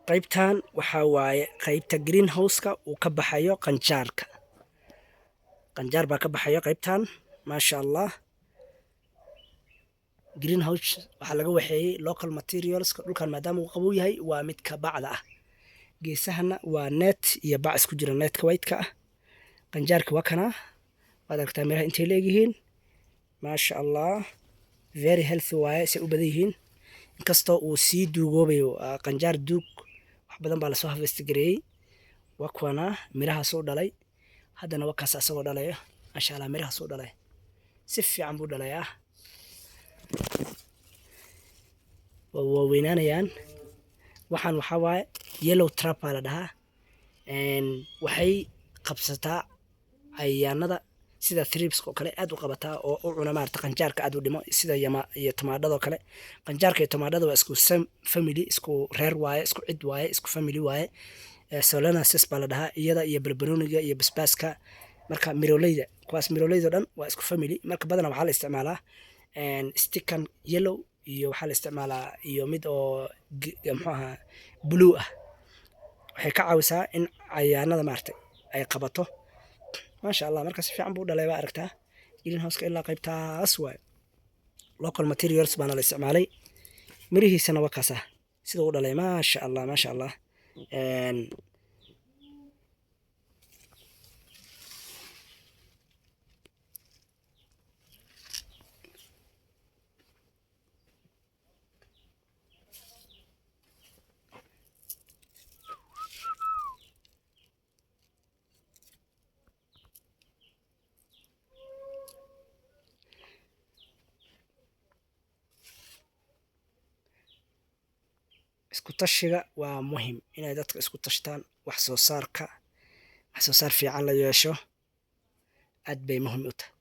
Qaybtan waxaa waaye qaybta greenhouse-ka uu ka baxayo qanjaarka. Qanjaar baa ka baxayo qaybtan, maasha Allah. Greenhouse waxaa laga waxeeyey local materials dhulkan, maadaama uu qabow yahay, waa midka bacda ah. Geesahana waa net iyo bac isku jira, netka white-ka ah. Qanjaarka waa kanaa, waad aragtaa miraha intay leegyihiin, maasha Allah. Very healthy waaye, say u badan yihiin, inkastoo uu sii duugoobayo. Qanjaar duug wax badan baa lasoo harvest gareeyey. Waa kuwana mirahaasuu dhalay, haddana waa kaas asagoo dhalaya, maasha Allah. Mirahaasuu dhalay, si fiican buu dhalayaa, waa waaweynaanayaan. Waxaan waxaa waaye yellow trap baa la dhahaa. Waxay qabsataa cayayaanada sida thrips oo kale aad u qabataa oo u cuna maarata qanjaarka, aad u dhimo, sida yama iyo tamaadhadoo kale. Qanjaarka iyo tamaadhada waa isku same family, isku reer waaye, isku cid waaye, isku family waaye. Solanaceae baa la dhahaa iyada iyo barbarooniga iyo basbaaska. Marka miroleyda, kuwaas miroleyda dhan waa isku family. Marka badanaa waxaa la isticmaalaa stickan yellow iyo waxaa la isticmaalaa iyo mid oo muxuu ahaa, blue ah. Waxay ka caawisaa in cayayaanada maaragtay ay qabato, maasha Allah. Marka si fiican buu u dhalay, baa aragtaa. Greenhouse-ka ilaa qaybtaas waaye, local materials baana la isticmaalay. Mirihiisana waa kaasa sida u dhalay, maasha Allah, maasha Allah. Isku tashiga waa muhim, inay dadka isku tashtaan, wax soo saarka, wax soo saar fiican la yeesho, aad bay muhiim u tahay.